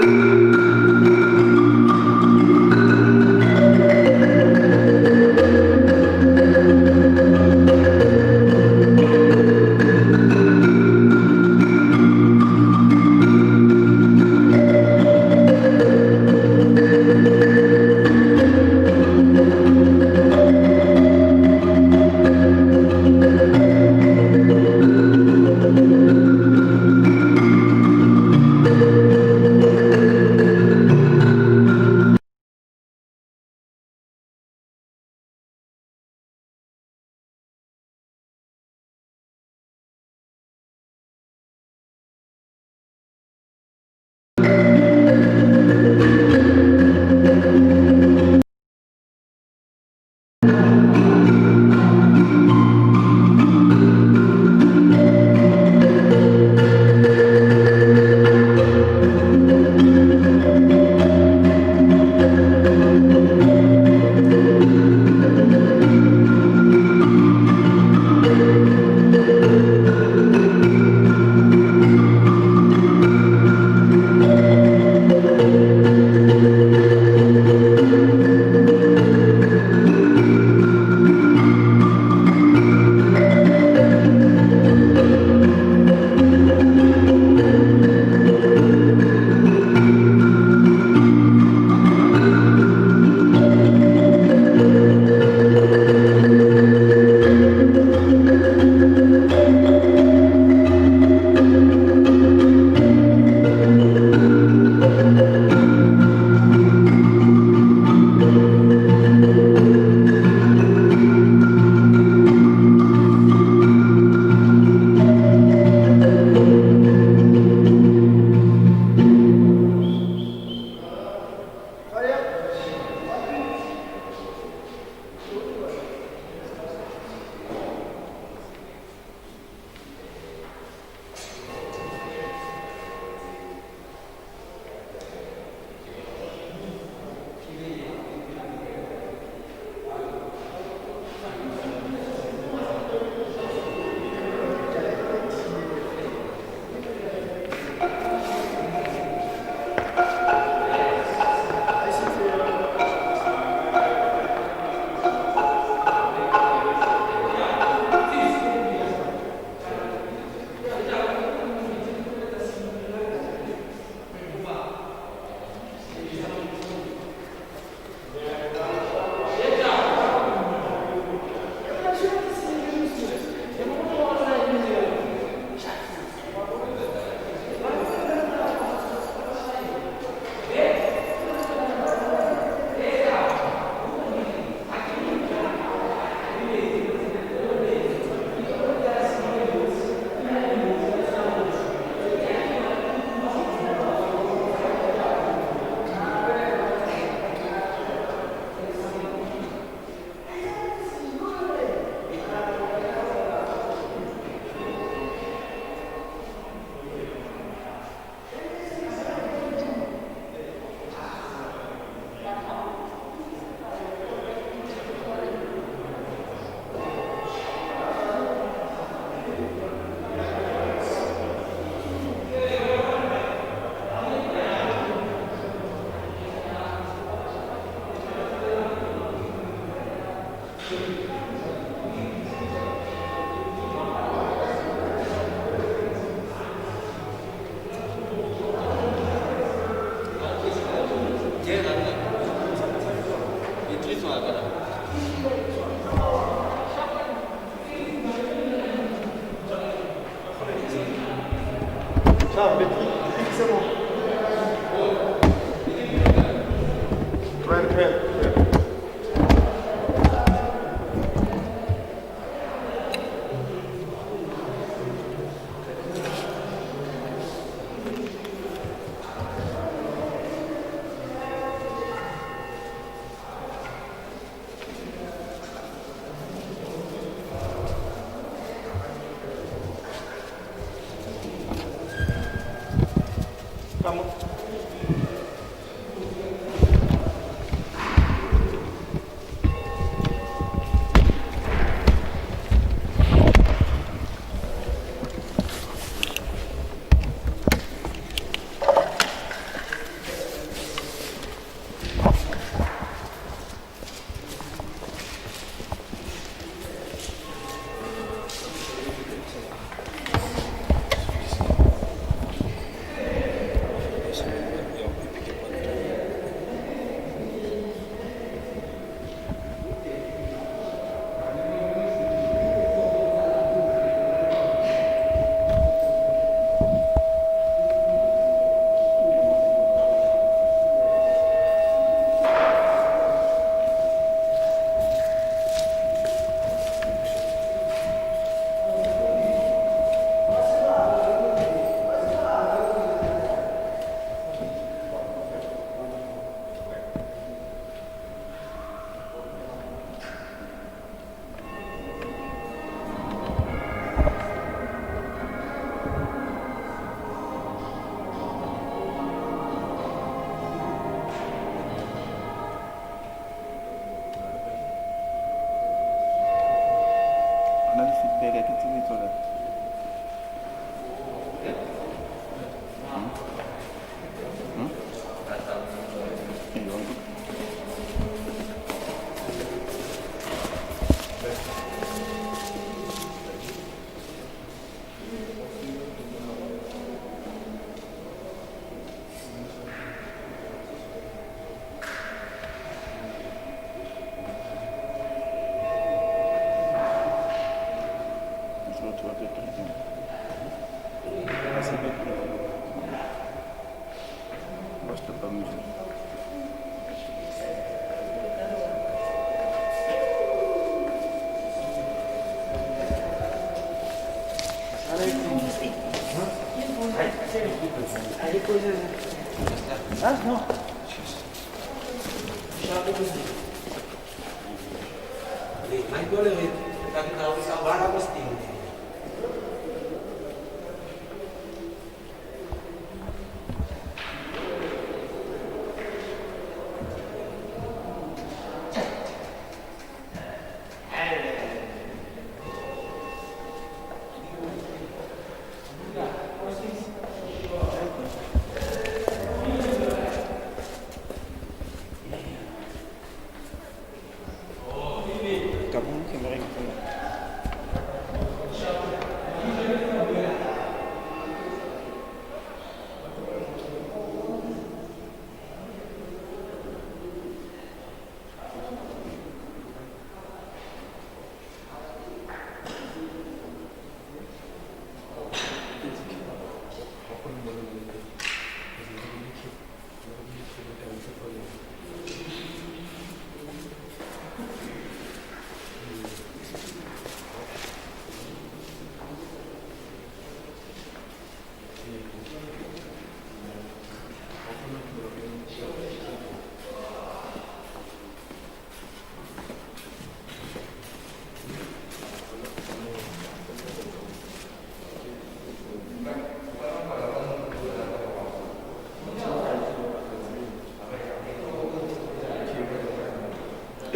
12. Ke tsebe tsona.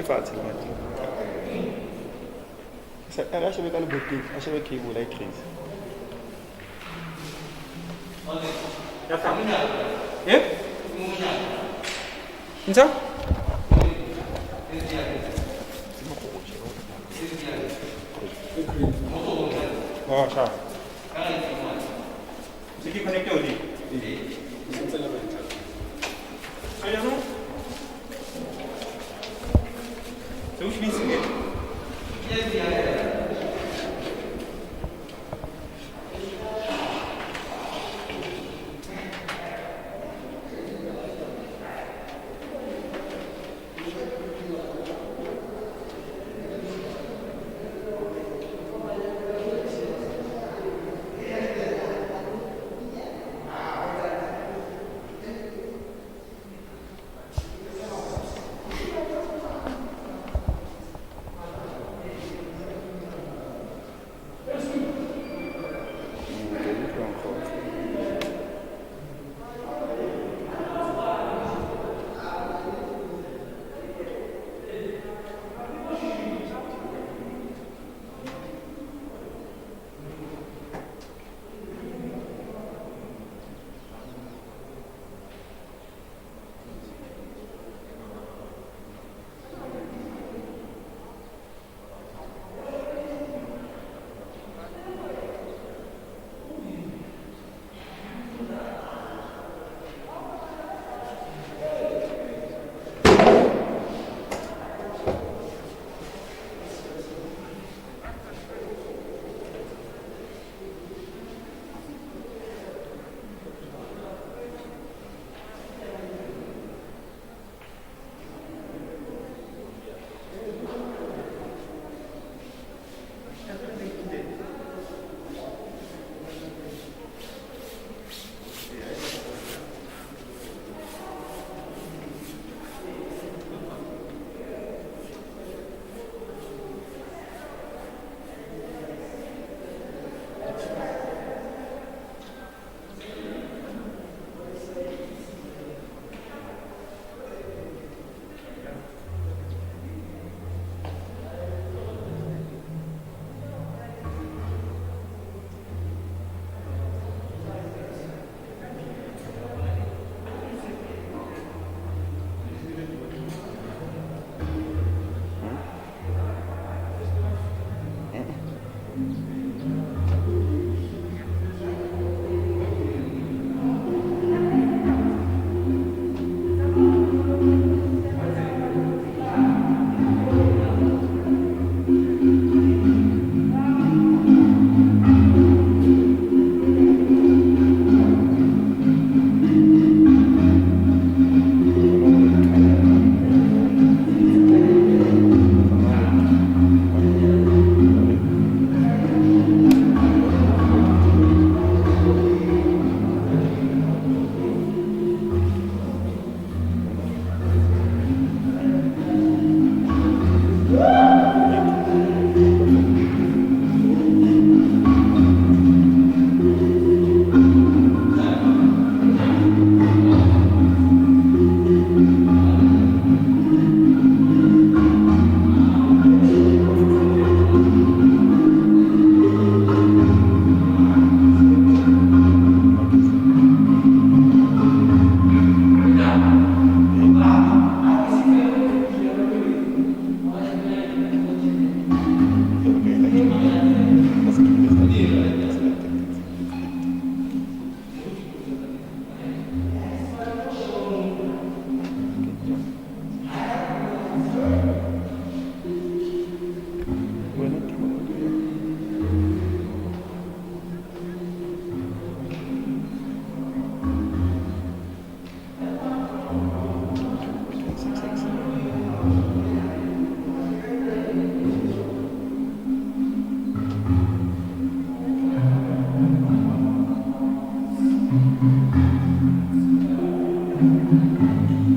Fatshe lemati. A shebe ka leboteng, a shebe cable a e trace. Eh? Ntsa? Oh, sha. Se ke connecte o di. So which means it. Thank you.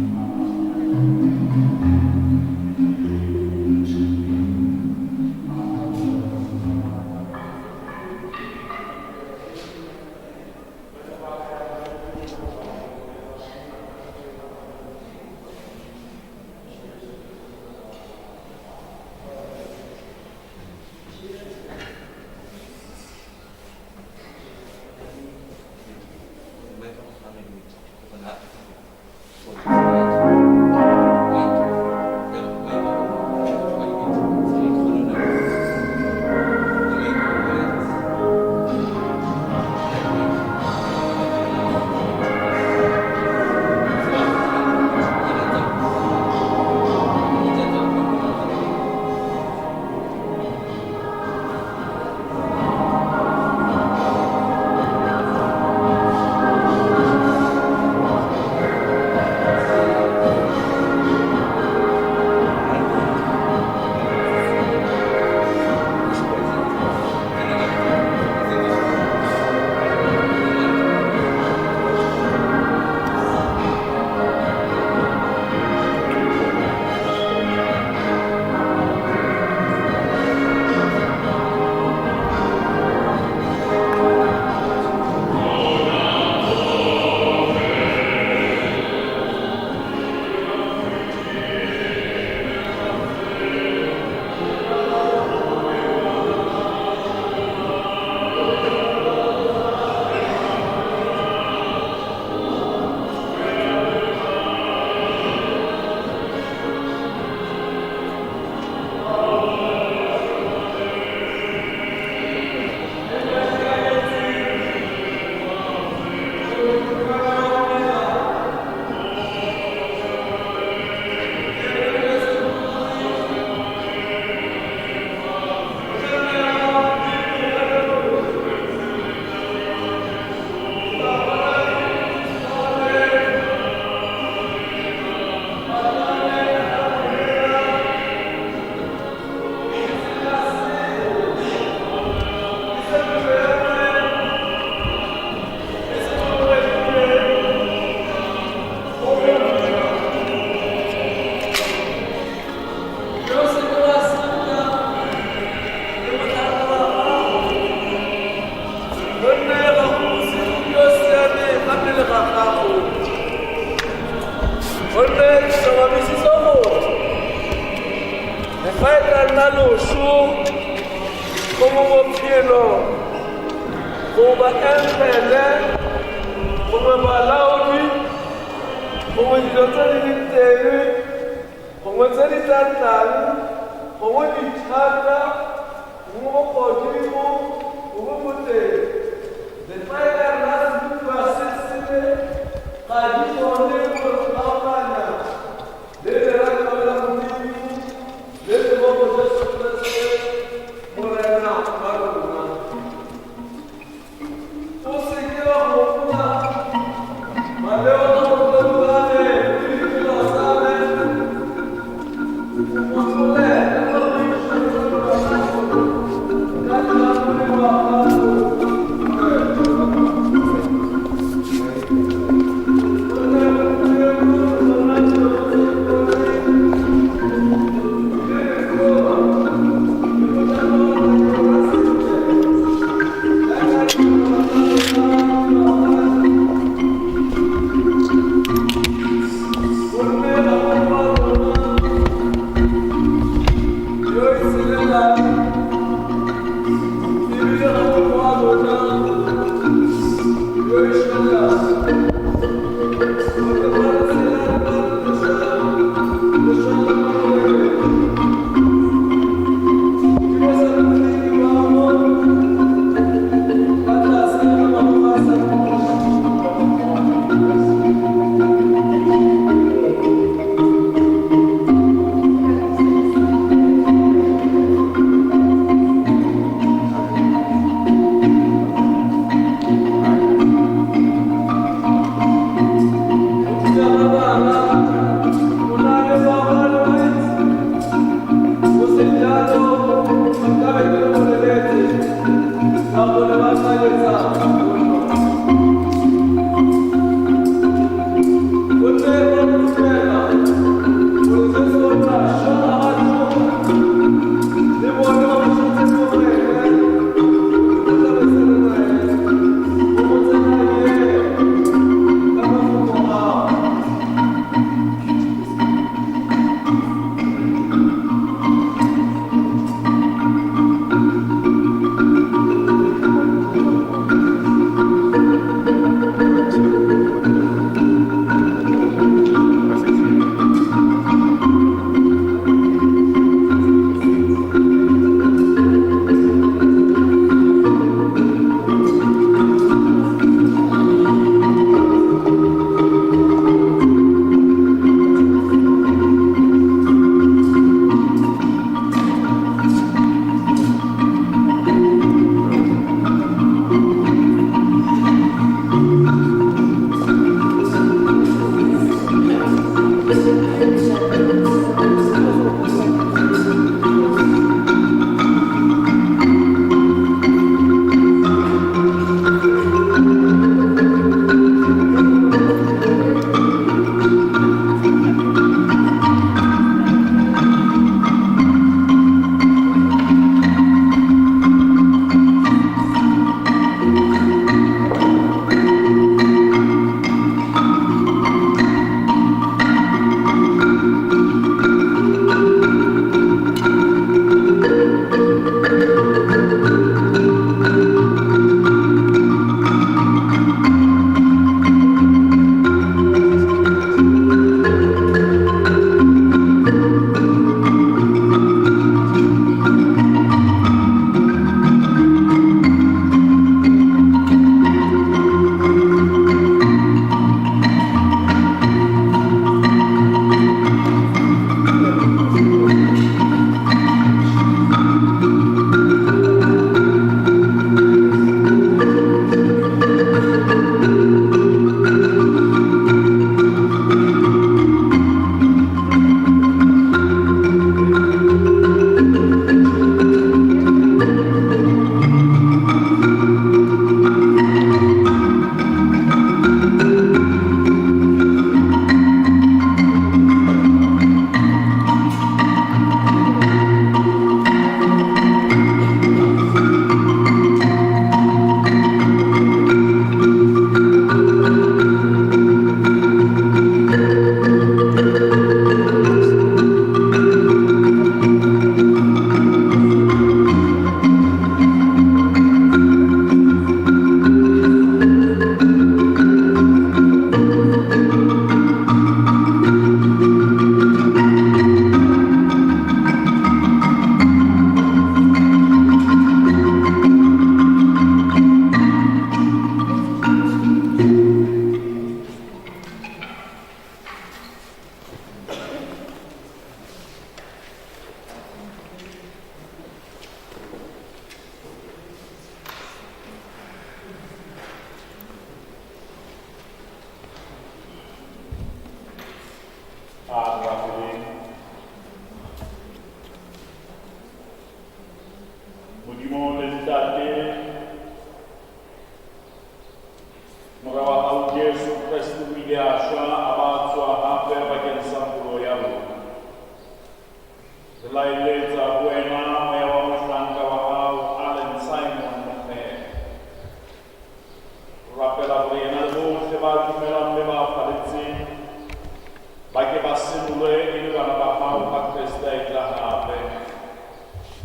Ba ke ba senolwe e le bana ba hao ha Kreste a etla hape.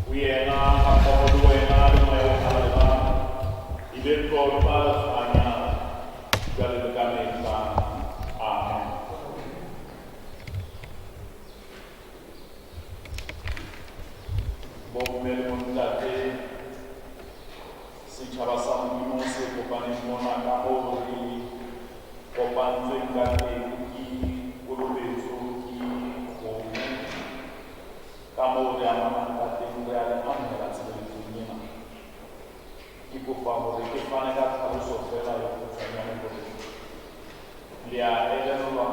Ho yena hammoho le wena le Moya o Halalelang, e be tlotla le kganya jwale le ka mehla. Amen. Bomme le bontate, setjhaba sa Modimo se kopaneng mona ka moo re kopantsweng ka teng ke kolobetso, ke kgomo, ka moo re amanang ka teng, re a le amohela tshebeletsong ena. Ke kopa hore ke fane ka tlhaloso feela e kgutshwanyane hore le a elellwa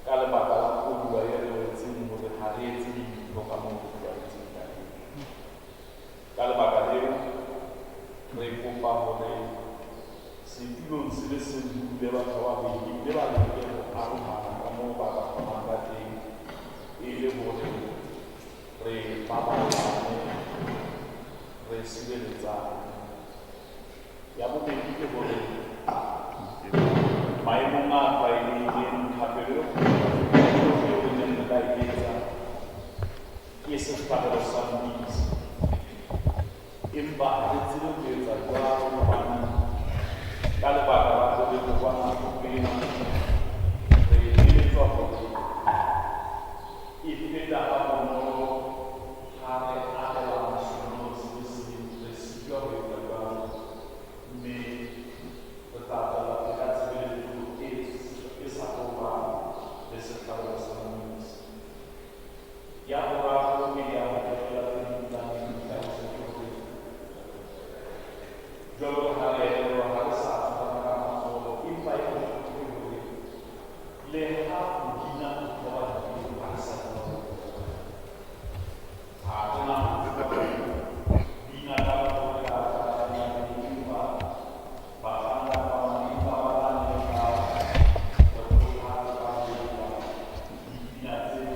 ka lebaka la koduwa e re wetseng hore ha re etse dintho ka moo re tlwaetseng ka teng. Ka lebaka leo, re kopa hore setulong se le seng ho dule batho ba babedi mme ba leke ho arohana ka moo ba ka kgonang ka teng, e le hore re baballane, re sireletsane. Ya bobedi ke hore maemong a tlwaelehileng, thapelo e kgolo eo re neng re ka e etsa ke sehlabelo sa mmisa. Empa ha re tsebe ho etsa jwalo hobane ka lebaka la hore kokwanahloko ena re eletswa hore e feta ha bonolo ha re abelana seno se le seng, re sitwa ho etsa jwalo, mme re tla tswela pele ka tshebeletso e sa tlo ba le sehlabelo sa mmisa. Ya boraro e le ya ho qetela tse ding tsa ditlhahiso ke hore jwalo ka ha re elellwa ha re sa tshwarana ka matsoho, empa e bohloko ke hore le ha ho bina ho thoba dipelo ha re sa tseba ho etsa jwalo. Ha re na ho tseba ho bina ka mokgwa o re ka ratang ka teng, empa bahlanka ba bang empa ba tla nne ba re kgothatsa ka ho etsa dipina tseo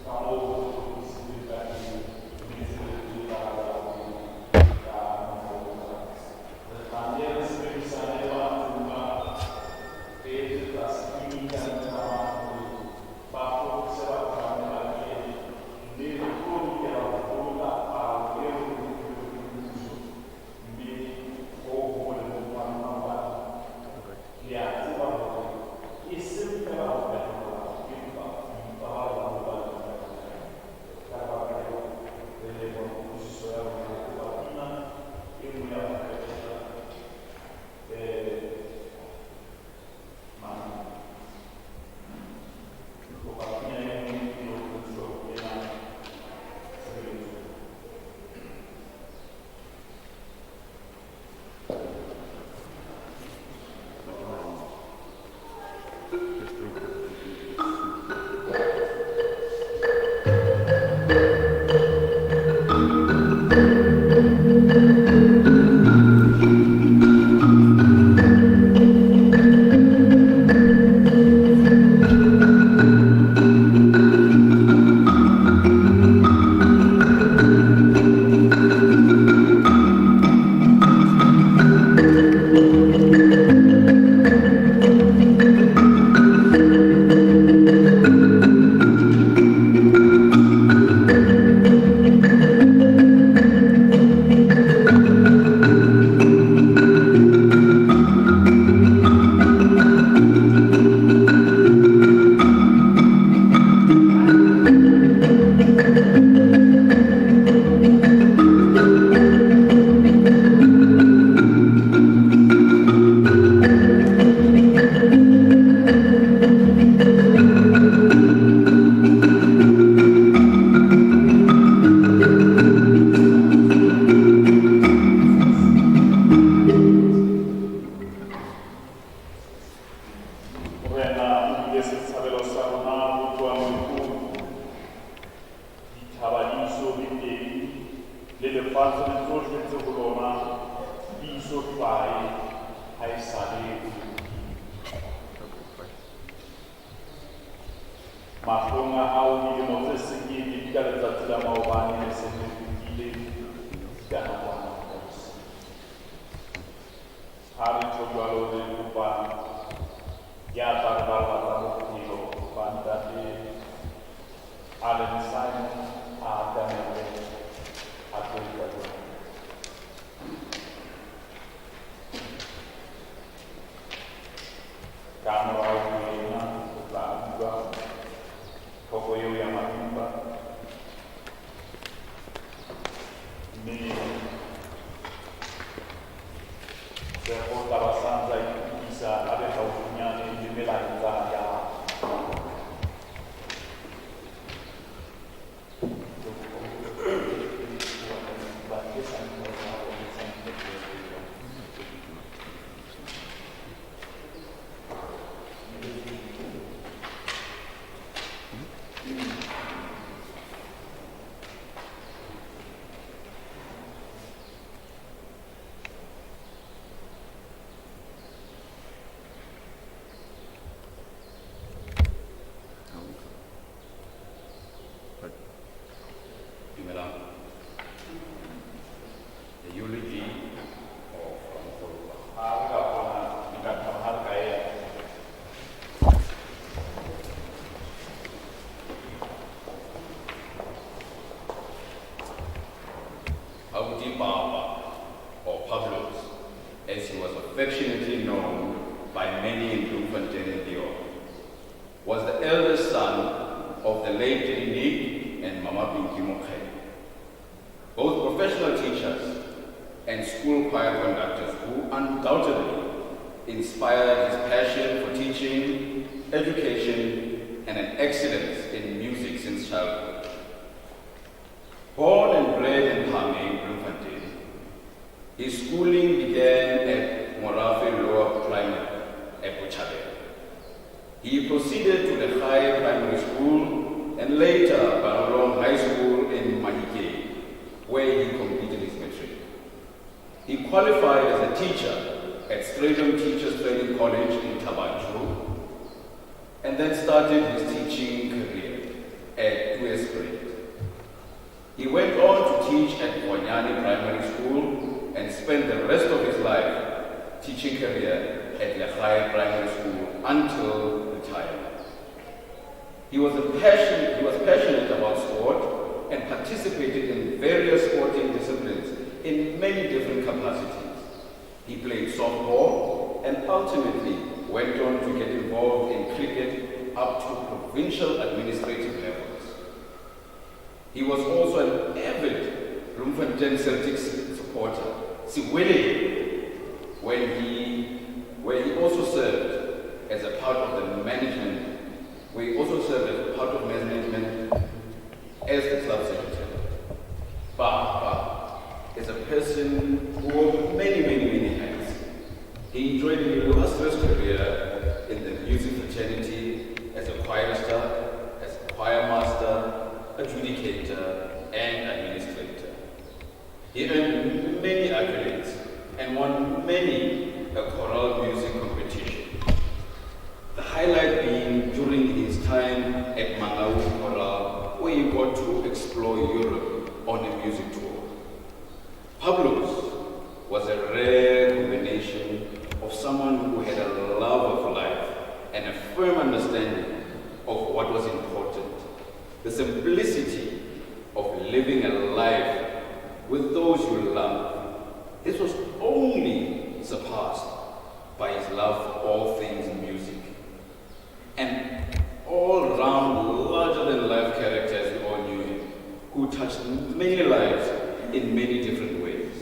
ka moo ho hlophisitsweng ka teng, mme tshebeletso e tla tswela pele ka mokgwa o jwalo. Re tla nne re sebedisane le ba ntseng ba re etsetsa screening ka ntle ka mane hore ba fokotse batho ba nne ba kene, mme re tlo lokela ho boloka palo eo re e filweng ke mmuso, mme hoo ho molemong wa rona hobane le a tseba hore e seng feela ho phetha molao, empa ho ipaballa ho ba le teng. Ka lebaka leo, re leboha kutlwisiso ya lona. Re kopa pina e nngwe ya ho qetela, mane. Re kopa pina e nngwe eo re tsebe ho kena tshebeletsong. Morena o bile setshabelo sa rona ho tloha melokong. Dithaba di eso be teng, le lefatshe le tsohle tse ho lona di eso hlahe haesale ho le Modimo. Mahlong a hao dilemo tse sekete di ka letsatsi la maobane le seng le fetile, di ka nakwana ya bosiu. Ha re tjho jwalo, re kopa ya tla re balla tsa bophelo hobane Allen Simon a atamele a tlo utlwa jwang. Ka morao ho yena ho tla bua thoko eo ya marimba, mme Tshepo o tla ba sa ntsa itokisa a be haufinyane le melaetsa ya Dumelang. The eulogy of Ramokgopa. Ha re ka kgona, nka thaba ha re ka ema. Abuti Papa, or Pablos, as he was affectionately known by many in Bloemfontein and beyond, was the eldest son of the late Nick and Mama Pinky Mokgele, both professional teachers and school choir conductors who undoubtedly inspired his passion for teaching, education, and an excellence in music since childhood. Born and bred in Phame, Bloemfontein, his schooling began at Morafe Lower Primary at Botshabelo. He proceeded to the High Primary School and later Barolong High School in Mahikeng, where he completed his matric. He qualified as a teacher at Strijdom Teachers Training College in Thaba Nchu, and then started his teaching career at Tweespruit. He went on to teach at Kwanyani Primary School and spent the rest of his life teaching career at Lehae Primary School until retirement. He was passionate about sport and participated in various sporting disciplines in many different capacities. He played softball and ultimately went on to get involved in cricket up to provincial administrative levels. He was also an avid Bloemfontein Celtics supporter, Siwele, where he also served as a part of the management, where he also served as part of management as the club secretary. Papa is a person who wore many, many, many hats. He enjoyed an illustrious career in the music fraternity as a chorister, as a choir master, adjudicator, and administrator. He earned many accolades and won many a choral music competition. The highlight being during his time at Mangaung Choral, where he got to explore Europe on a music tour. Pablos was a rare combination of someone who had a love of life and a firm understanding of what was important. The simplicity of living a life with those you love. This was only surpassed by his love for all things music. An all-round, larger-than-life character, as we all knew him, who touched many lives in many different ways.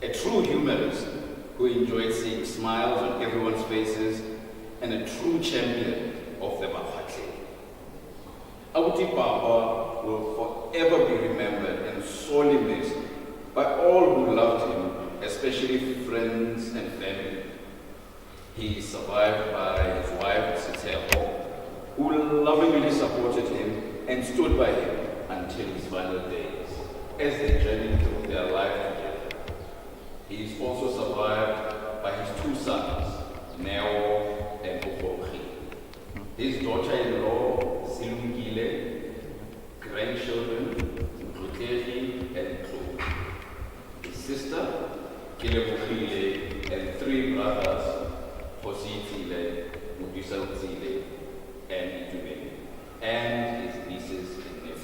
A true humorist who enjoyed seeing smiles on everyone's faces, and a true champion of the Bakwatle. Abuti Papa will forever be remembered and sorely missed by all who loved him, especially friends and family. He is survived by his wife, Sitero, who lovingly supported him and stood by him until his final days, as they journeyed through their life together. He is also survived by his two sons, Neo and Okogi, his daughter-in-law, Silungile, grandchildren, Mtlotlegi and Tlo, his sister, Kelebogile, and three brothers, Kgositsile, Modisaotsile, and Itumeng, and his nieces and nephews.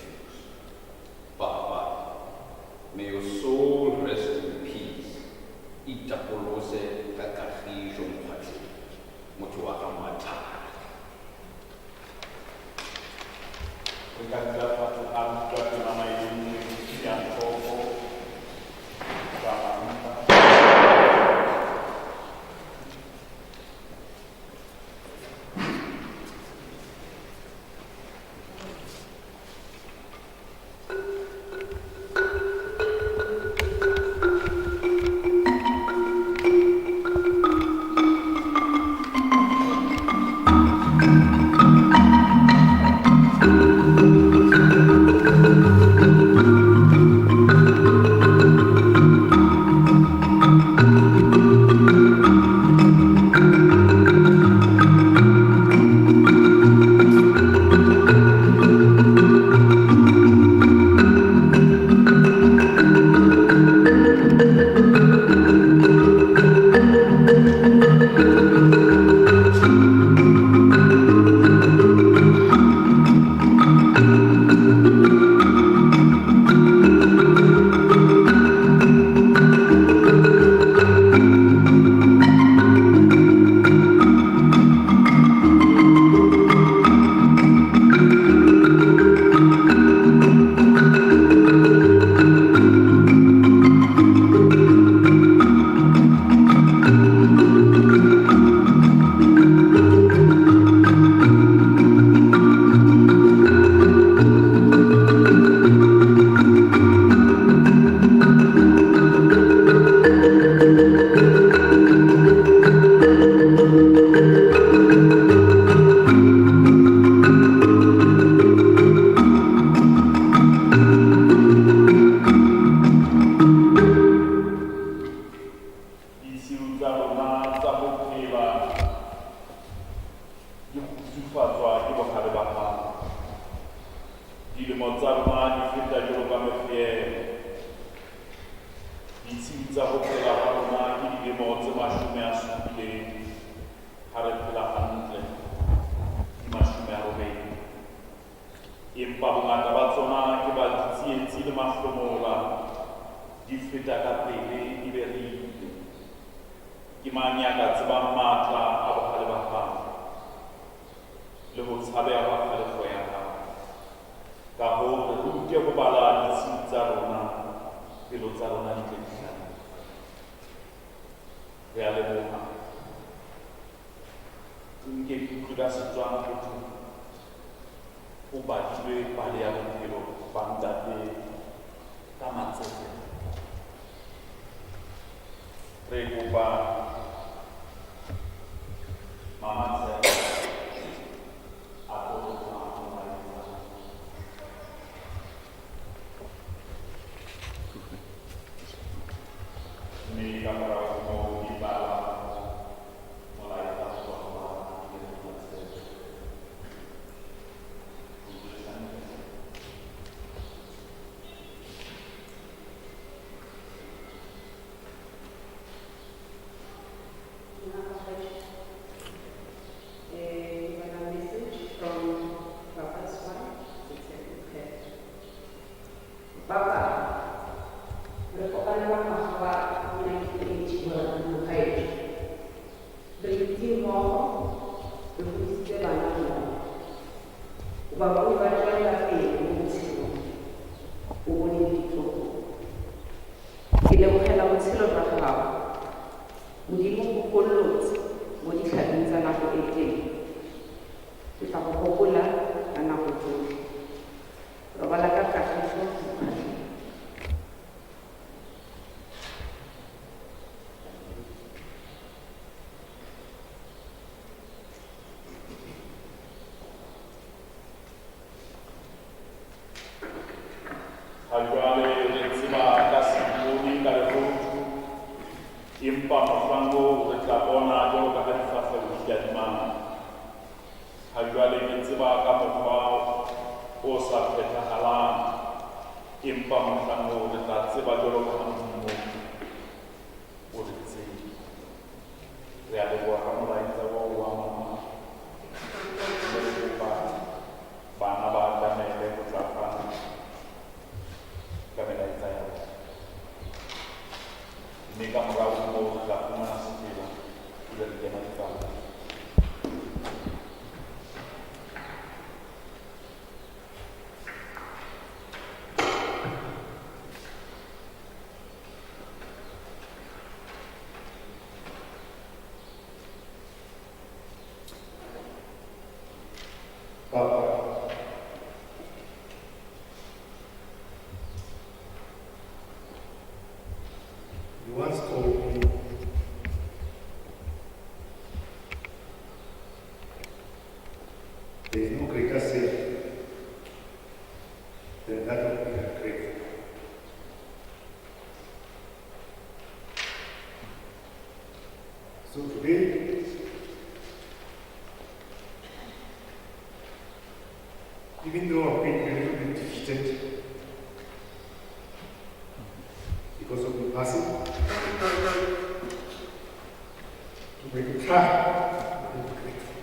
Re ka dula fatshe a rutwa temana e le nngwe ya hlooho tsa banna. Ditshiu tsa rona tsa ho phela di kgutsufatswa ke bohale ba hao. Dilemo tsa rona di feta jwalo ka mefeelo. Ditshiu tsa ho phela ha rona ke dilemo tse 70, ha re phela hantle di 80. Empa bongata ba tsona ke ba ditsietsi le mahlomola, di feta ka pele ebe re ile. Ke mang ya ka tsebang matla a bohale ba hao le ho tshabeha hwa kgalefo ya hao? Ka hoo re rute ho bala ditshiu tsa rona, pelo tsa rona di tle di hlalefe. Re a leboha. Nke ke utlwe ka Setswana ho thwe ho badilwe pale ya bophelo ba ntate ka matsoho. Re kopa Mama Tshepo a tlo re fa molaetsa. Mme ka morao ho moo ke bala molaetsa ho tswa ho Mama Tshepo. A message from Papa's wife, Papa, re kopane ka ngwaga wa 1981 mo gaetsho. Re dutse mmogo, re godisitse bana mmogo. O ba bone ba tswelela pele mo botshelong, o bone le ditlogolo. Ke lebogela botshelo jwa gago. Modimo o go golotse mo ditlhabing tsa nako e telele. Ke tla go gopola ka nako tsotlhe. Robala ka kagiso mokgatlhong. Ha jwale re tseba ka seipone ka lehloto, empa mohlang oo re tla bona jwalo ka ha difahleho di tadimana. Ha jwale ke tseba ka mokgwa o sa phethahalang, empa mohlang oo re tla tseba jwalo ka ha Modimo o re tseba. Re a leboha ka molaetsa wa wa mama. Mme re kopa bana ba atamele ho tla fana ka melaetsa ya bona. Mme ka morao ho moo re tla fumana sefela ebe re kena dipalong. Even though I've been a little bit defeated because of the passing, to make a try and be grateful.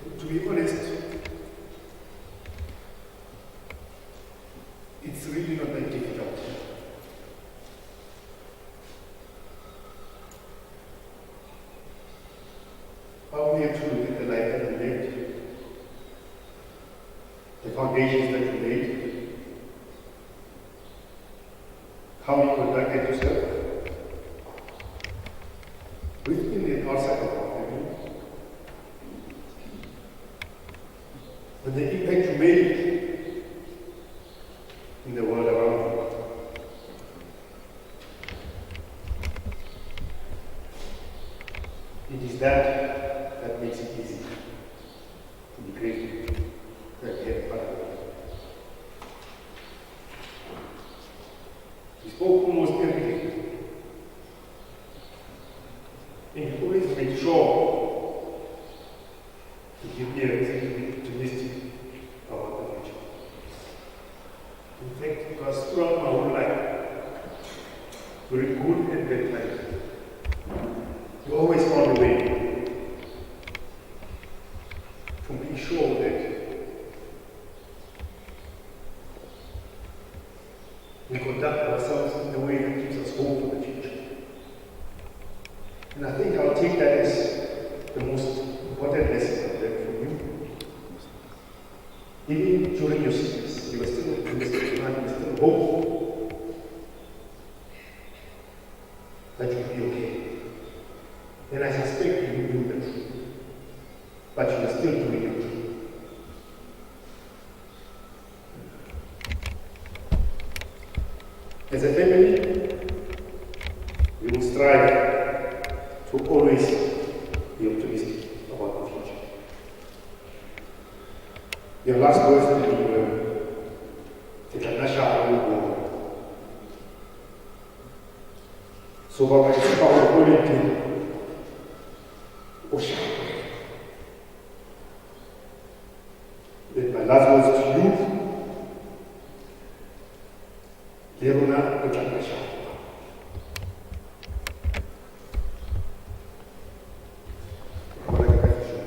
And to be honest, it's really not that difficult. I only have to look at the life that you lived, the foundations that you laid, how you conducted yourself within and outside of our family, and the impact you made in the world around you. It is that that makes it easy to be grateful that we had a father. We spoke almost every day. And he always made sure to give me a reason to be optimistic about the future. In fact, it was throughout my whole life, during good and bad times, he always found a way to make sure that we conduct ourselves in a way that gives us hope for the future. And I think I'll take that as the most important lesson I've learned from you. Even during your sickness, you were still optimistic and you still hopeful that you'll be okay. And I suspect you knew the truth, but you were still doing your job. As a family, we will strive to always be optimistic about the future. Your last words to me were, "Ke tla nna sharp o bone." So baba ke tshepa hore o le teng, o sharp. Then my last words to you, le rona re tla nna sharp. Bona ke ka fihlile.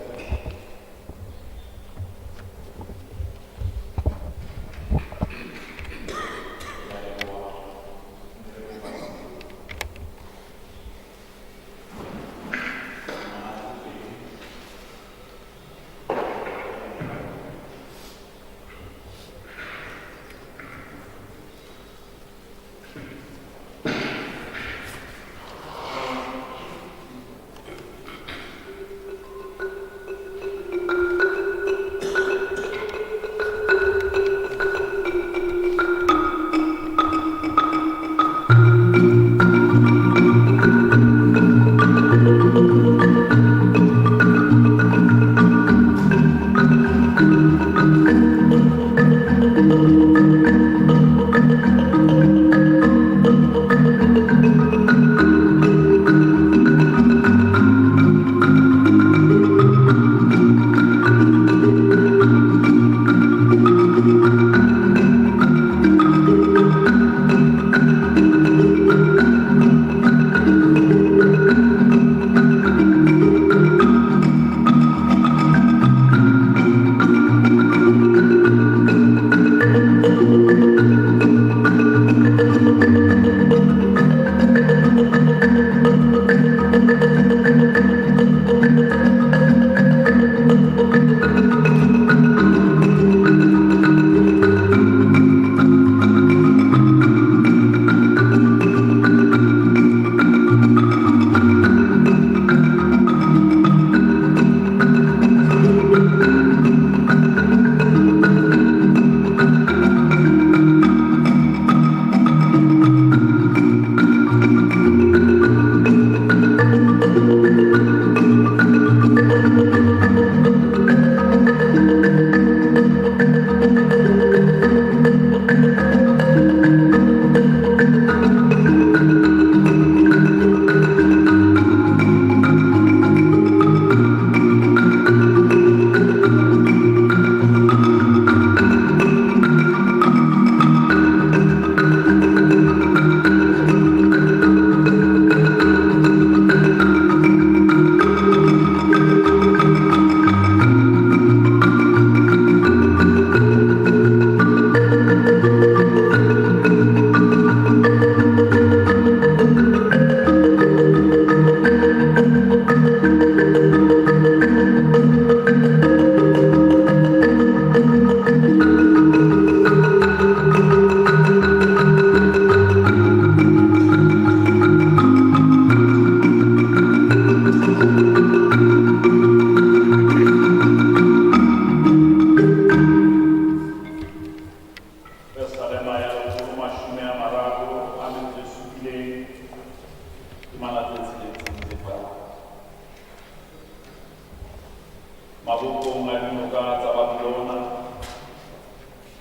Mabopong a dinoka tsa Babilona,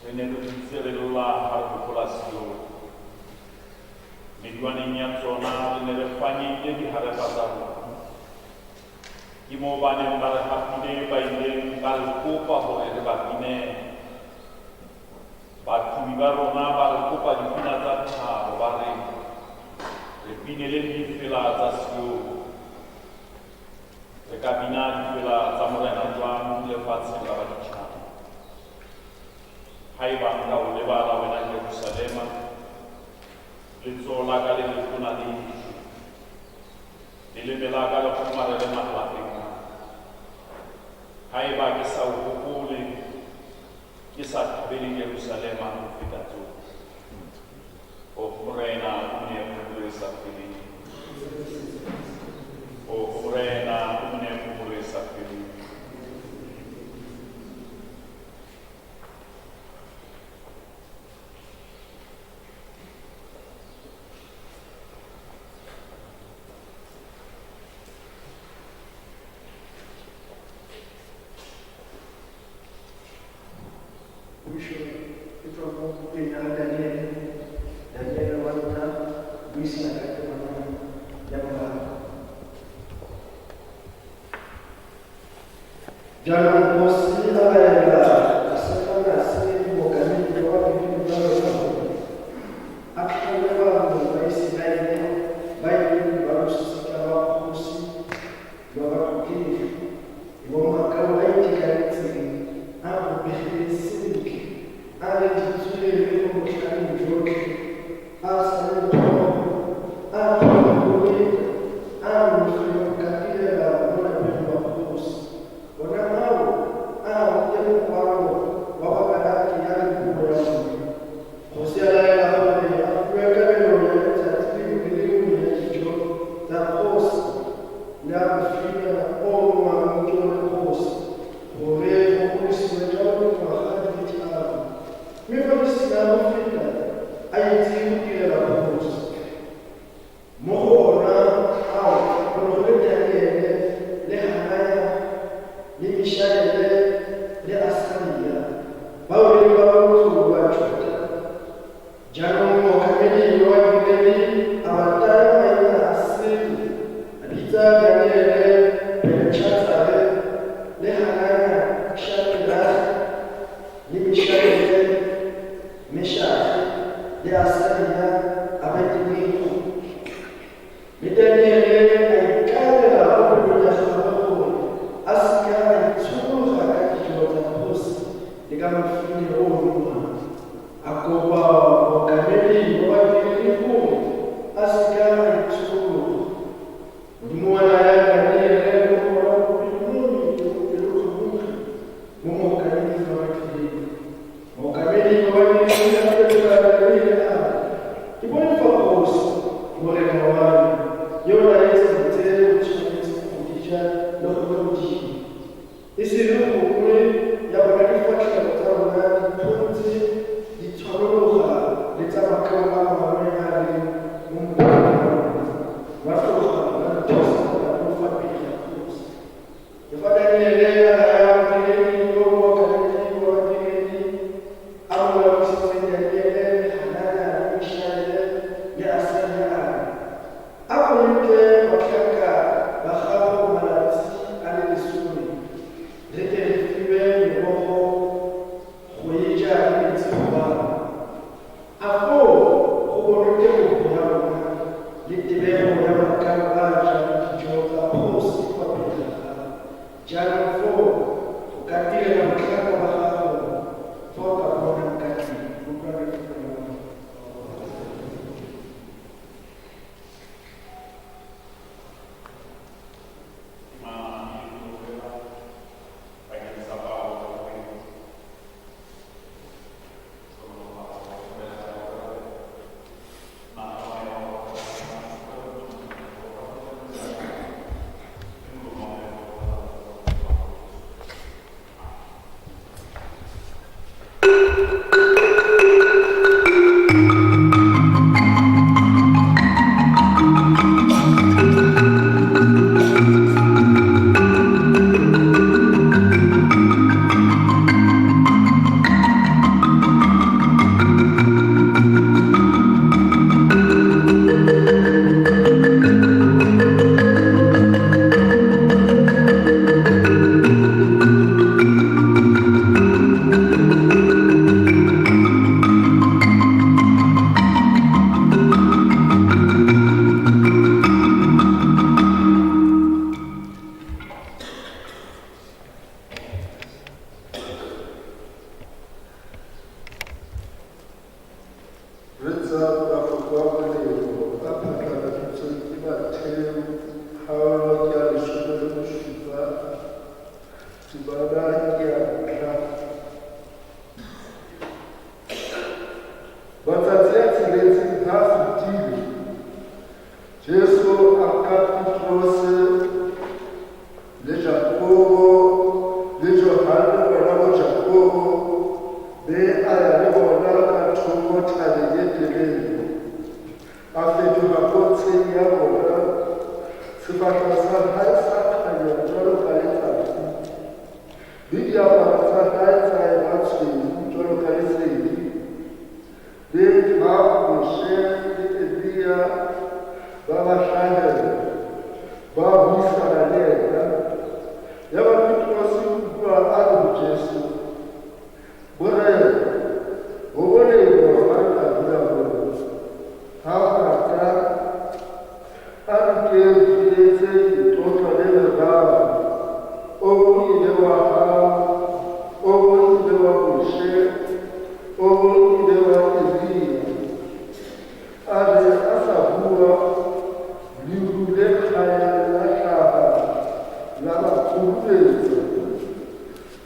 re ne re dutse re lla ha re hopola Sione. Meduwaneng ya tsona re ne re fanyehile diharepa tsa rona. Ke moo ba neng ba re hapile ba ileng ba re kopa hore re ba binele. Baqhobi ba rona ba re kopa dipina tsa thabo, ba re, re bineleng difela tsa Sione. Re ka bina difela tsa Morena jwang lefatsheng la baditjhaba? Haeba nka o lebala wena Jerusalema, letsoho la ka le letona le shwe, leleme la ka le kgomarele mahlapeng a ka. Haeba ke sa o hopole, ke sa thabele Jerusalema ho feta tsohle. Oho Morena, o nee phomolo e sa feleng. Oho Morena, o nee phomolo e sa feleng. Puiso e tswa mo bukeng ya ga Daniele, Daniele wa ntlha, buisana ka temana ya boraro. Jaanong kgosi a laela Asefanase mookamedi wa badiri ba yona gore a tlhole bangwe ba Iseraele ba e leng ba losika lwa kgosi lwa batlotlegi, e bong makau a itekanetseng, a bopegileng sentle, a leng ditswerere mo botlhaleng jotlhe, a sa leng tlhogo, a kgonang go leta, a nonofileng go ka direla mo lapeng lwa kgosi. Ona ao a rute mokwalo wa Bakalatiya le puo ya bone. Kgosi a laela gore a fiwe kabelo ya letsatsi lengwe le lengwe ya dijo tsa kgosi le a mofine o o nowang ke one kgosi, gore go godisiwe jalo dingwaga di le tharo. Mme fa di sena go feta, a itse go direla kgosi. Mo go ona ao go ne go le Daniele le Hananya le Mishaele le Asaria, bao e leng ba lotso lwa Juta. Jaanong mookamedi wa badiredi a ba taya maina a sele, a bitsa Daniele Beletshatsare le Hananya Shadrage le Mishaele Meshage le Asaria Abednego. Mme Daniele a ikaelela mo pelong ya gagwe gore a se ka a itshokologa ka dijo tsa kgosi le ka mofine o o nowang. A kopa mookamedi wa badiredi gore a se ka a itshokologa. Modimo wa naya Daniele le gona bopelonomi le bopelotlhomogi mo mookameding wa badiredi. Mookamedi wa badiredi a fetola Daniele a re, Ke bone fa kgosi, morena wa me, yo o laetseng tse o tshwanetseng go di ja le gone go di nwa, e se re gongwe ya bona difatlhego tsa rona di phontse di tshwanologa le tsa makau a mangwe a a leng mo motlheng wa rona, lwa tloga lwa re theosa molato fa pele ga kgosi. Le fa Daniele a raya modiredi yo mookamedi wa badiredi a mo laodisitseng Daniele le Hananya le Mishaele le Asaria a re, A go letle batlhanka ba gago malatsi a le lesome, re tle re fiwe merogo go e ja le metsi go a nwa. A foo go bonwe tebogo ya rona le tebego ya makau a a jang dijo tsa kgosi fa pele ga gago. Jaanong foo go ka direla motlhanka wa gago fa o ka bonang ka teng. Utlwa lefoko la Morena. Bakeng sa palo. Baba ke a tla. Matsatsi a tsheletseng ha a fetile, Jesu a nka Petrose le Jakobo le Johane ngwanabo Jakobo, mme a ya le bona ka thoko thabeng e telele. A fetoha pontsheng ya bona, sefahleho sa hae sa khanya jwalo ka letsatsi, le diaparo tsa hae tsa eba tshweu jwalo ka lesedi. Le ha Moshe le Elia ba ba hlahela, ba buisana le yena. Yaba Petrose o bua a re ho Jesu, Morena, ho molemo ha re ka dula mona. Ha o rata, a re ke re etse letlotlo le leraro, o mong e be wa hao, o mong e be wa Moshe, o mong e be wa Elia. A re a sa bua, leru le kganyang la hlaha la ba kgurumetsa,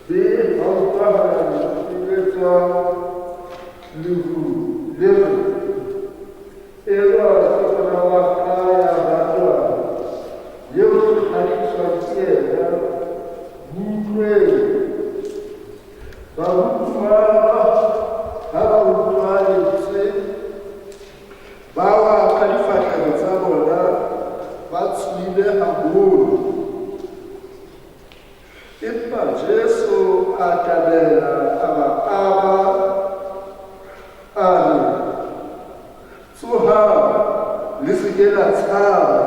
mme ha utlwahala lentswe le tswang lerung le re, Enwa ke mora wa ka ya ratwang, eo ke kgahliswang ke yena, mo utlweng. Barutuwa ha ba utlwa lentswe, ba wa ka difahleho tsa bona, ba tshohile haholo. Empa Jesu a atamela, a ba ama, a re, Tsohang, le se ke la tshaba.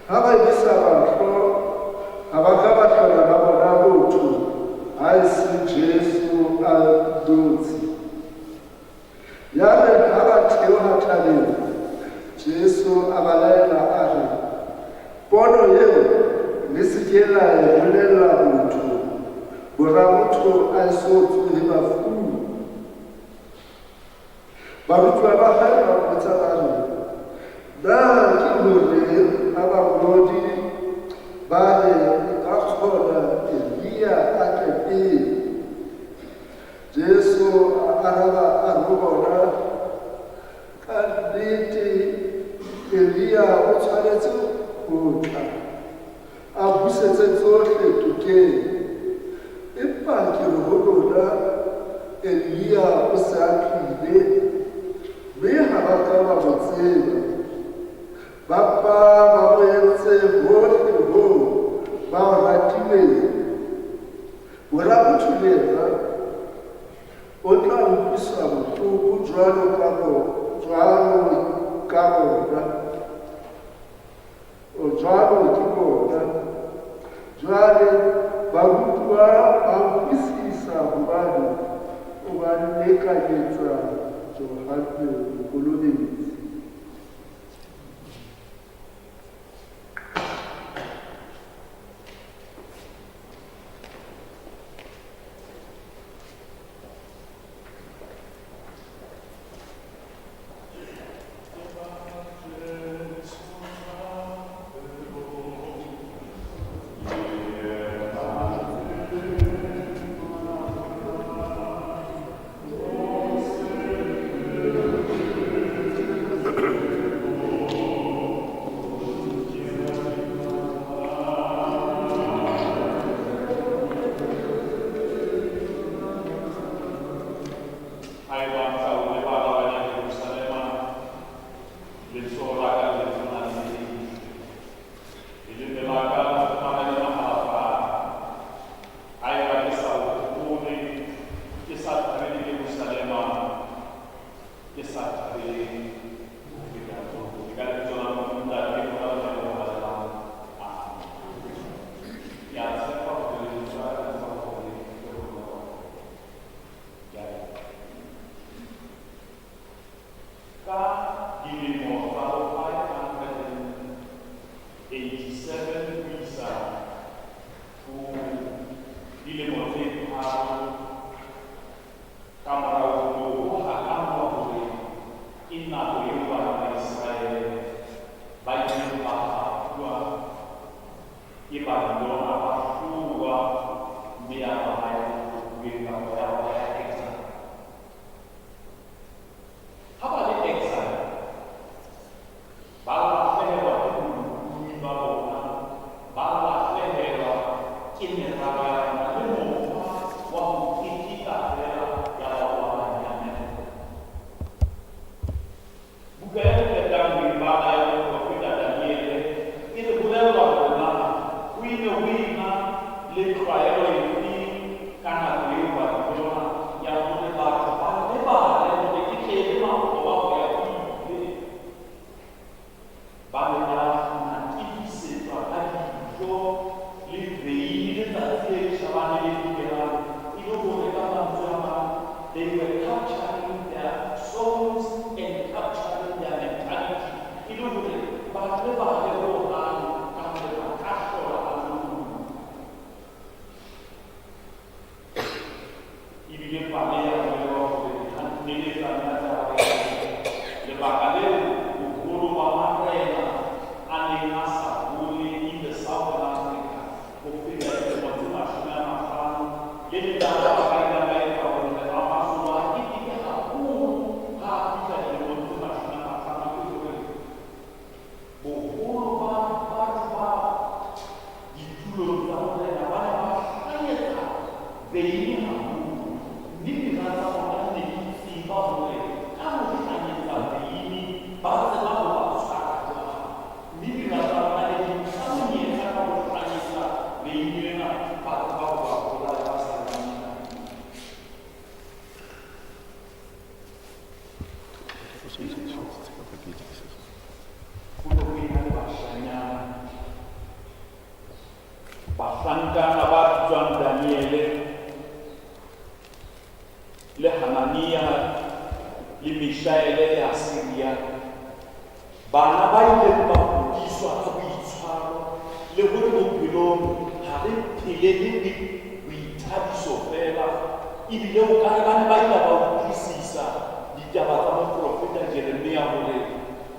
Ha ba emisa mahlo, ha ba ka ba hlola ba bona motho, haese Jesu a nnotshi. Yare ha ba theoha thabeng, Jesu a ba laela a re, Pono eo le se ke la e bolella motho, Mora motho a eso tsohe bafung. Barutuwa ba hae ba mmotsa ba re, Na ke hore ha bangodi ba re nka kgona Elia a tle pele? Jesu a araba a re ho bona, Ka nnete Elia o tshwanetse ho tla, a busetse tsohle tokeng. Empa ke re ho lona, Elia o se a tlile, mme ha ba ka ba mo tseba. Ba mpa ba mo entse hohle hoo ba ho ratileng. Mora motho le yena o tla utlwiswa bohloko jwalo ka bona. O jwalo ke bona. Jwale barutuwa ba utlwisisa hobane o ba lekanyetsa Johanne Mokolobetsi. Thank you. Mme ya ba ba ya bokgobeng kapa ya ba ya exile. Ha ba le exile, ba lahlehelwa ke bolokolohi ba bona, ba lahlehelwa ke meraba ya bona le mokgwa wa ho keteka fela ya ba wa ba nyamela. Buka ya re qetang ho e bala ya moprofeta Daniele e re bolella hore na ho ile ho ena le tlwaelo efe ka nako eo Babilona ya hore batho ba lebale hore ke tle e le makgoba ho ya ho ile. Ba ne ba natefisetswa ka dijo le veine letsatsi le tjhabang le le dikelang, e le hore ka mantswe a mang, they were capturing their souls and capturing their mentality, e le hore ba lebale hohang ka hore ba ka hlola ba lokoloha. Ebile pale ya bolelwa hore neletsane ya taba ya lebaka leo boholo ba marena a neng a sa hole in the Southern Africa ho feta dilemo tse 50, le letaba ba ka ileng ba etsa hore Ramasolo a keteke haholo ha a fihla dilemong tse 50, ke hore boholo ba batho ba ditulong tsa borena ba ne ba hlanyetsa veine haholo, mme dira tsa bona di ne di tseba hore ka ho hlanyetsa veine ba tseba ho ba tshwara jwang, mme dira tsa bona ne di nka monyetla ka ho hlanyetsa veine ena, ba tseba ho ba bolaya ba sa le banyenyane. Ho ne ho ena le bashanyana, bahlankana ba bitswang Daniele le Hanania le Mishaele le Asiria. Bana ba ileng ba hodiswa ka boitshwaro le hore bophelong ha re phelele boithabiso fela, ebile o ka re ba ne ba ile ba utlwisisa ditaba tsa moprofeta Jeremia hore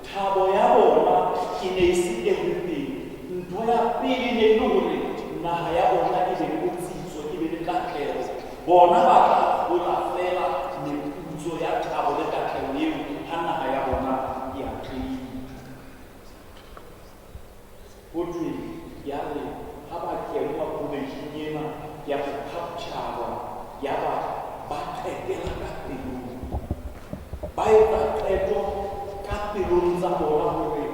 thabo ya bona e ne e se everything. Ntho ya pele ne e le hore naha ya bona e be le botsitso, e be le katleho. Bona ba tla hola fela meputso ya thabo le katleho eo ha naha ya bona e atlehile. Ho thwe ya re ha ba kenngwa college-ing ena ya ho capture-wa, ya ba ba qetela ka pelong, ba etsa qeto ka pelong tsa bona hore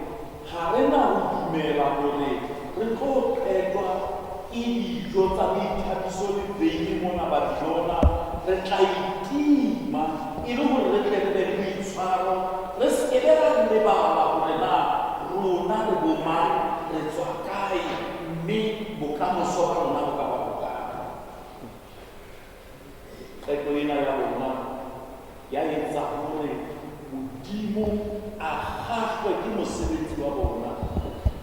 ha re na ho dumela hore re tlo qetwa ke dijo tsa boithabiso le veine mona Babilona, re tla itima e le hore re tle re be le boitshwaro, re se ke be ra lebala hore na rona re bo mang, re tswa kae, mme bokamoso ba rona bo ka ba bokae. Qeto ena ya bona ya etsa hore Modimo a kgahlwe ke mosebetsi wa bona.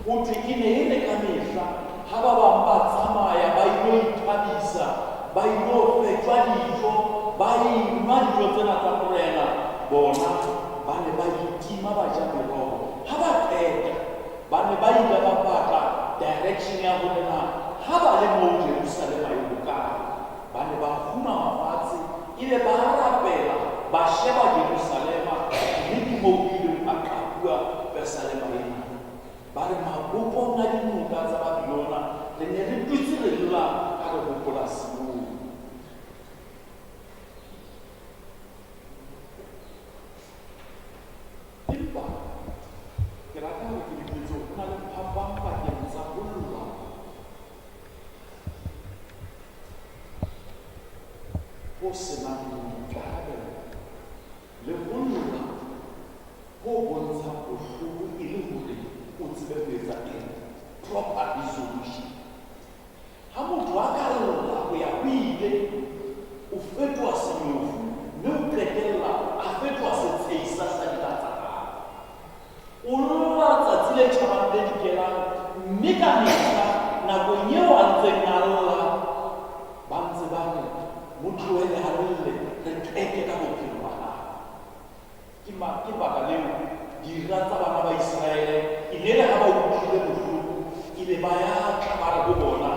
Ho thwe e ne e le ka mehla ha ba bang ba tsamaya ba ilo ithabisa, ba ilo fetjwa dijo, ba enwa dijo tsena tsa morena, bona ba ne ba itima ba ja meroho. Ha ba qeta ba ne ba ile ba batla direction ya hore na ha ba le moo Jerusalema e hokae. Ba ne ba kgumama fatshe ebe ba rapela, ba sheba Jerusalema, mme ke moo ho ileng ha qapuwa Pesalema ena. Ba re mabopong a dinoka tsa Babilona re ne re dutse re lla ha re hopola Sione. Empa ke rata hore ke le jwetse hore ho na le phapang pakeng tsa ho lla ho senang boikarabelo le ho lla ho bontshang bohloko e le hore o tsebe ho etsa eng, proper resolution. Ha motho a ka lla ho ya ho ile, o fetoha senyofu mme o qetella a fetoha setsheisa sa dira tsa hae. O lla tsatsi le tjhabang le dikelang, mme ka mehla nakong eo a ntseng a lla, ba ntse ba re mo tlohele a lle, re qete ka bophelo ba hae. Ke baka leo dira tsa bana ba Iseraele e ne le ha ba utlwile bohloko, ebe ba ya tla ba re ho bona,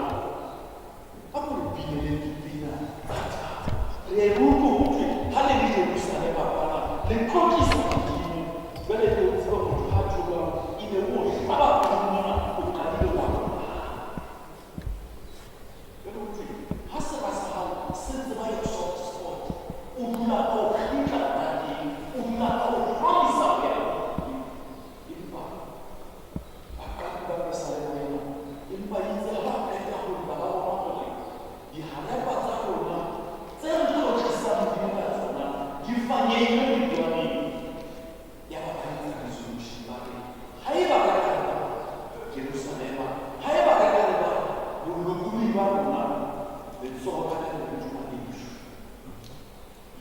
a ko re bineleng dipina tsa thabo. Re e utlwe ho thwe ha le le Jerusalema kwana le tlotlisa Modimo. Jwale le o tseba motho ha tjho jwalo, ebe o hlaba kudu mona, o qadile wa robala. Jwale ho thwe ha sera sa hao se tseba your soft spot, o dula a o kgitla naleng, o dula a o hlorisa ho ya empa baqapi ba pesalema ena, empa itse ha ba qeta ho lla ba bona hore diharepa tsa rona tse re tlotlisang Modimo ka tsona di fanyehile medulwaneng. Yaba ba etsa resolution ba re, haeba re ka leba Jerusalema, haeba re ka leba bolokolohi ba rona, letsoho la ka le letona le shwe.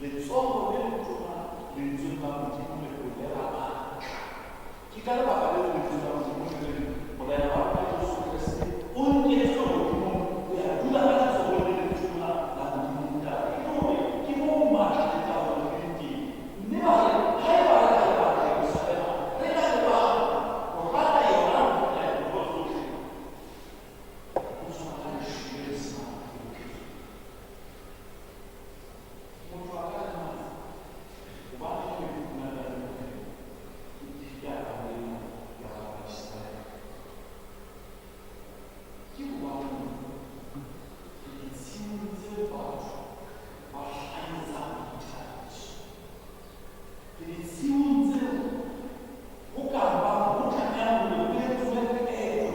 Letsoho le letona lentsweng la Modimo le bolela matla. Ke ka lebaka leo lentswe la Modimo le reng Morena wa rona Jesu Kreste o nketswe hodimong ho ya dula ka letsohong le letona la Modimo Ntate. Ke hore ke moo matla le taolo di leng teng. Mme ba re haeba re ka leba Jerusalema, re ka leba ho rata yona ho feta dintho tsohle, ho tshwana ha re shwele re sena bophelo. Motho a ka re na hobaneng ke fumana le bophelo ke ya ka ena ya ba Israele? Ke hobaneng re ditshimong tseo batho ba hlanyetsang boithabiso? Re ditshimong tseo ho ka bang ho tlamehang hore ho etsuwe qeto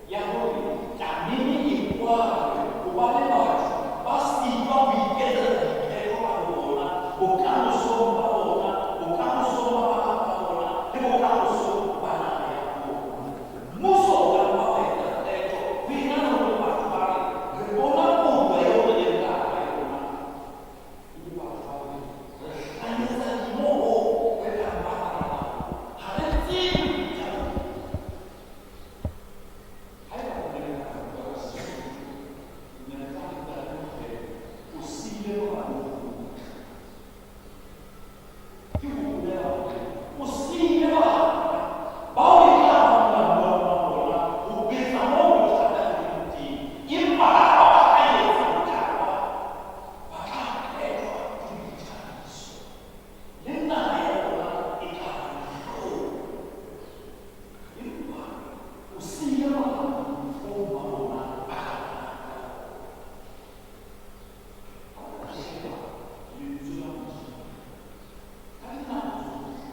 ya hore tlamehile e kwalwe hobane batho ba sitwa ho iketsetsa diqeto ka bo bona, bokamosong ba bona, bokamosong ba malapa a bona le bokamosong ba naha ya bona. Mmuso o ka mpa wa etsa qeto ho ena le hore batho ba re re bona koduwa eo re leng ka hara yona, ebe batho ba re re hlanyetsa moo re ka ba hara ha re tsebe boithabiso. Haeba re ne re ka bua ka Sesotho, ne re tla re ntate Mokhele o siile molamu o kgutla. Ke ho bolela hore o siile bana bao e tla ba molamu wa bona ho betsa moo bothata bo leng teng, empa ha ba hlanyetsa bothata ba tla qetwa ke boithabiso le naha ya bona e tla ba dihlong. Empa o siile molamu oo ba bona ba ka bonang ka ona. Ha o ka sheba lentswe la Modimo ka dinako tsohle,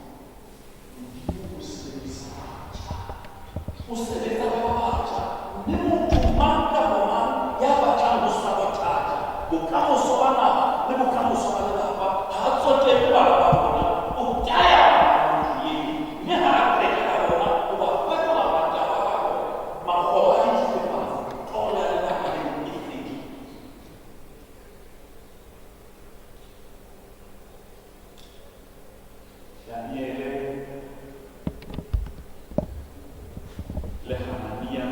Modimo o sebedisa batjha, o sebetsa ka ba batjha, mme motho mang kapa mang ya batlang ho sabotaja bokamoso ba naha le bokamoso ba lelapa ha a tsotelle bana ba bona, o taya motho eo, mme ha a qeta ka bona o ba fetola mataba ka bona, makgoba a dithethefatsi, toro ya lelapa leo e fedile. Daniele le Hanania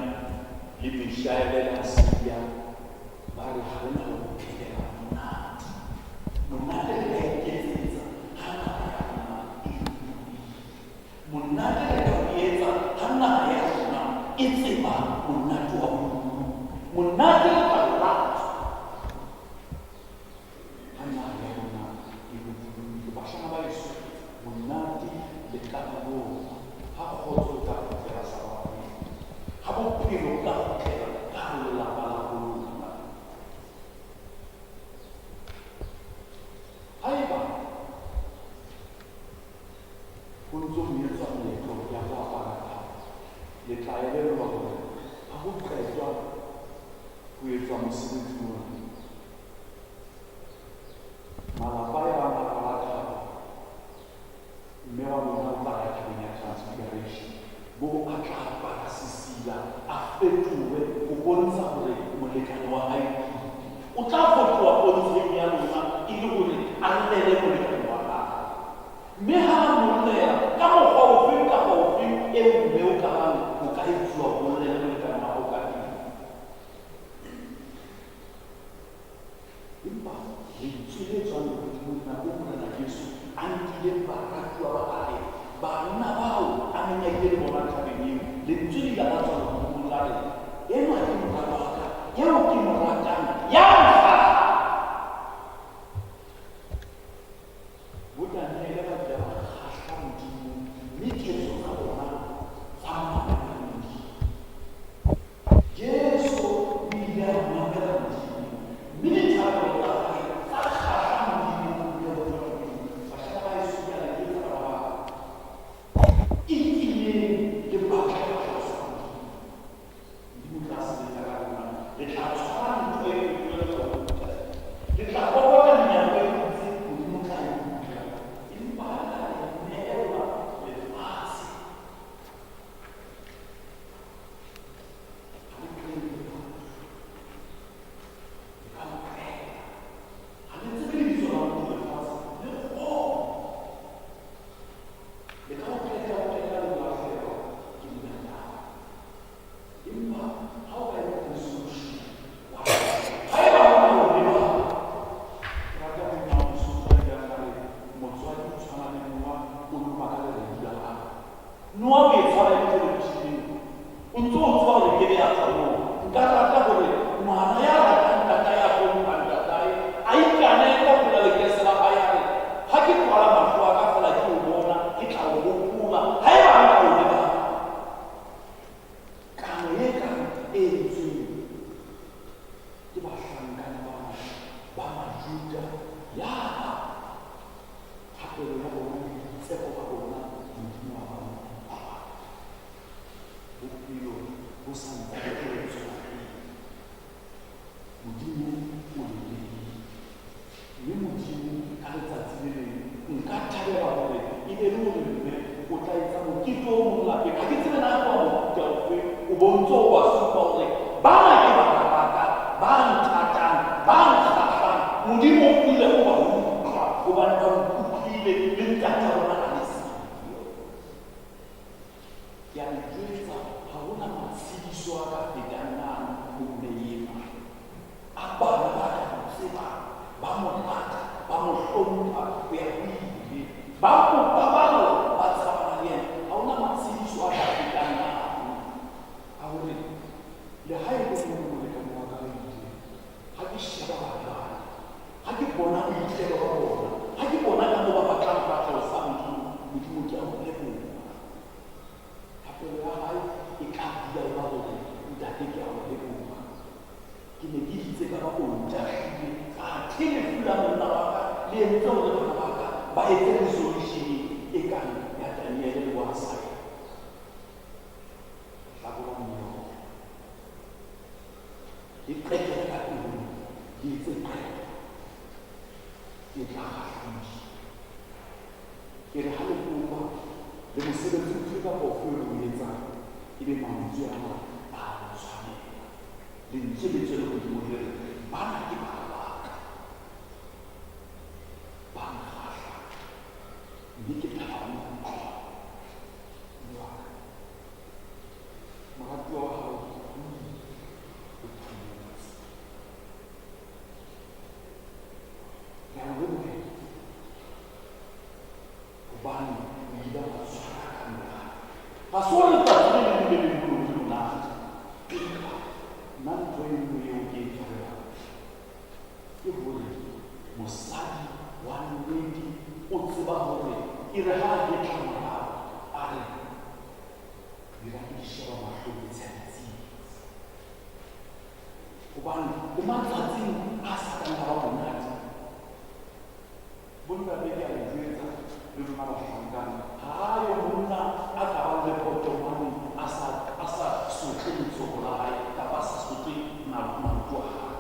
le Mishaele le Asaria ba re ha re na ho phelela monate. Monate re ka iketsetsa ha naha ya rona e lokolohile. Monate re ka o etsa ha naha ya rona e tseba monate wa bolokolohi. Monate re ka o latswa ha naha ya rona e lokolohile. Bashana ba heso, monate le ka ba bona ha kgotso e ka kgutlela South Africa, ha bophelo bo ka kgutlela ka ho lelapa la bo lona. Haeba ho ntso ho etswa meetlo ya ho apara thapo, le tla elellwa hore ha ho qetwa ho etswa mosebetsi ona, malapa e bang a rwala thapo, mme wa lona o tla ya thabeng ya Transfiguration, moo a tla apara sesila, a fetohe ho bontsha hore molekane wa hae o ile. O tla fotoha pontsheng ya lona e le hore a llele molekane wa hae. Mme ha a mo llela ka mokgwa ofe kapa ofe eo mme o ka bang o ka etsuwa ho llele molekane wa hao ka teng. Empa lentswe le tswang lehodimong nako Morena Jesu a nkileng baratuwa ba hae, banna bao a neng a ile le bona thabeng eo, lentswe le ile la tswa lehodimong la re, enwa ke mora wa ka, eo ke mo ratang, ya Bajuda yaba thapelo ya bona le boitshepo ba bona Modimo wa ba utlwa. Bophelo bo sa ntse bo tswela pele. Modimo o le beile. Mme Modimo ka letsatsi le leng nka thabela hore e be le hore mme o tla etsa mokete o mong lapeng. Ha ke tsebe na ke wa mofuta ofe, o bo ntso o ba supa hore bana ke bana ba ka, ba nthatang, ba nkgahlang. Modimo o ile o ba utlwa hobane ba nkutlwile le ntata bona a le siyo. Ke a le jwetsa, ha hona matshediso a ka fetang mane ho mme enwa. A bana ba ka mo tsebang, ba mo rata, ba mo hlompha ho ya ho ile, ba mo baballa, ba tshabana le yena. Ha hona matshediso a ka fetang mane a hore le ha e le mong molekane wa ka o ile, ha ke sheba bana bana, ha ke bona boitelo ba bona, ha ke bona ka moo ba batlang fahleho sa Modimo, Modimo ke a mo leboha. Thapelo ya hae e tla dula e ba hore ntate ke a o leboha. Ke ne ke itse ka ba o ntahlile, athe lefu la monna wa ka le entse hore bana ba ka ba etse resolution e kang ya Daniele le wa Isaiah. Hlakola meokgo. Le qetele ka pelong, le etse qeto e tla kgahla Modimo. Ke re ha le kopa le mosebetsi ofe kapa ofe o le o etsang, ebe mantswe ana a o tshwanela. Lentswe le tswe lehodimo le re, bana ke bana ba ka, ba nkgahla, mme ke tla ba utlwa. Mme wa ka, moratuwa wa hao o ile, o phomotse. Ke a o lebohela hobane o ile wa tshwara ka nna. Ha se hore letsatsi le leng le le leng ho le monate, empa nna ntho e nngwe eo ke e thabelang ke hore mosadi wa nnete o tseba hore e re ha a hetla morao a re dira ke di sheba mahlong le tshehetsi. Hobane le matsatsing a sa kang a ba monate, bontate ke a le jwetsa le lona bahlankana, ha yo monna a ka bang le potomane a sa sotle letsoho la hae kapa a sa sotle maoto a hae.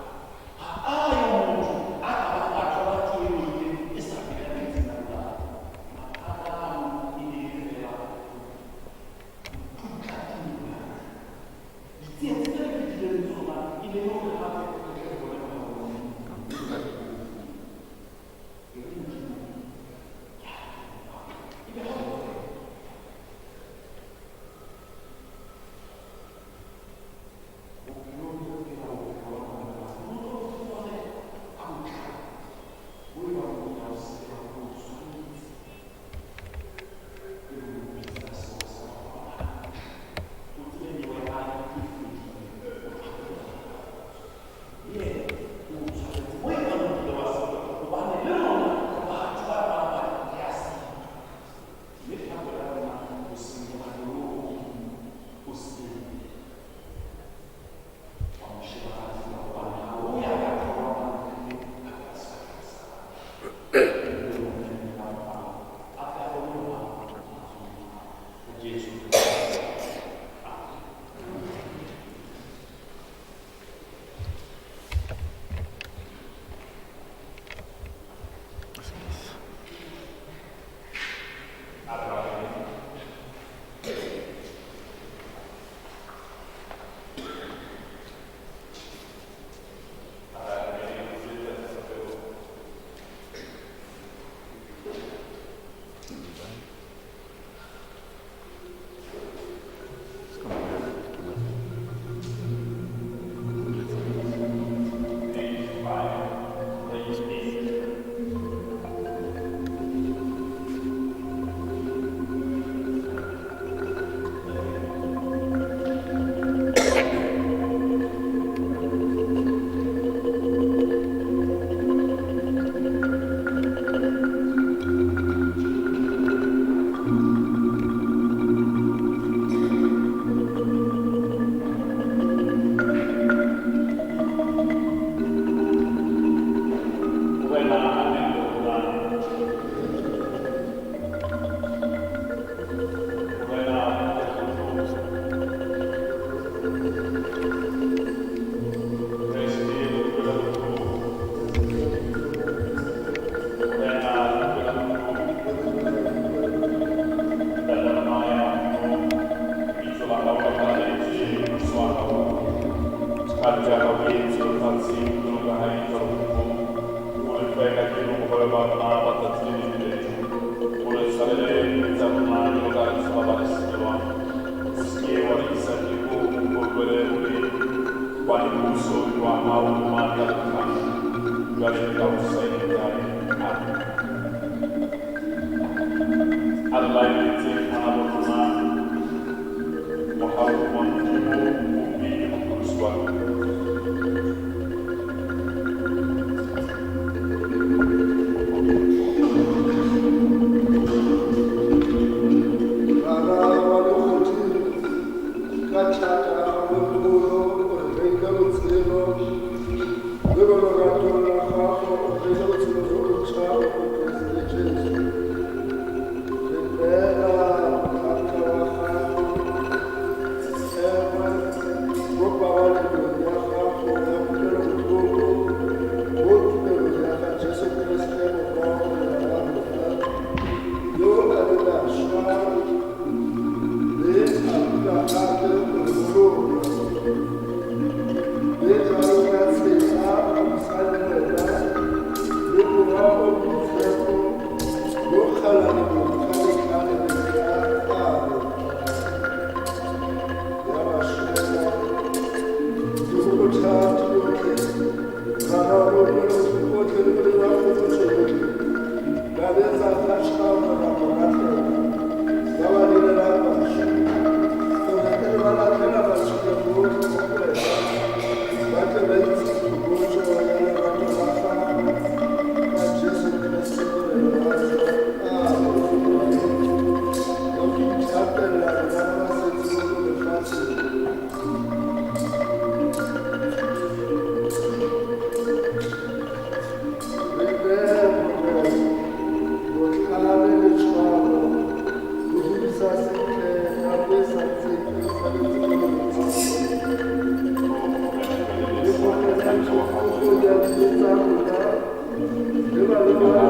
Ha a yo motho a ka bang a thola tsuo e ileng e sa feta metsing a lerato. Mathata ano e ne e le fela ho tutla tumelo ya rona. Ditsietsi tse re fetileng tsona e ne e le hore hape re tle re bone mohau wa rona ba tsatsi le leng le le leng. O re tshwarele dibe tsa rona jwalo ka ha re tshwara ba re sitelwang. O se ke wa re isa tekong, o re tlohele bobeng. Hobane mmuso ke wa hao le matla le kganya, jwale le ka ho sa yeng kae. Amen. A re laeletseng ngwanabo rona, mohau wa Modimo, Mmopi le Mopholosi wa rona. Rara wa legodimo, ka thata ya gago e kgolo o re neile botshelo, mme mo loratong la gago o re neile botshelo jo botjha go Kriste Jesu. Re neela mohlanka wa gago Tshepe mo pabalelong ya gago ya kutlwelobohloko, mo tumelong ya ga Jesu Kriste Morwa wa Morena wa rona, yo a leng a shwa mme a dula hape ho re boloka. Mme jwalo ka tsela a busa le wena le Moya o Boitshepo mo kgalalelong kgalekgale ya kgale. Ya ba shwela Modimo o thata yotlhe, Rara wa bopelobohloko bohle le Modimo wa kgotso yohle, ba betsa kgatjhaba ra mo rapela, ba ba lelelang bašwi, gore e re ba latlhela batšhika botlhe mo go wena, ba tle ba itse kgopotso ya lerato la gago ka Jesu Kriste Morena wa rona. Amen. Le go ithapella rona ba ba setseng mo lefatsheng. Re beye Morena botlhale le tshwaro go dirisa sentle nako e sa ntseng e saletse mo lefatsheng. Le gogela tlhogo ya dibe tsa rona le maleo a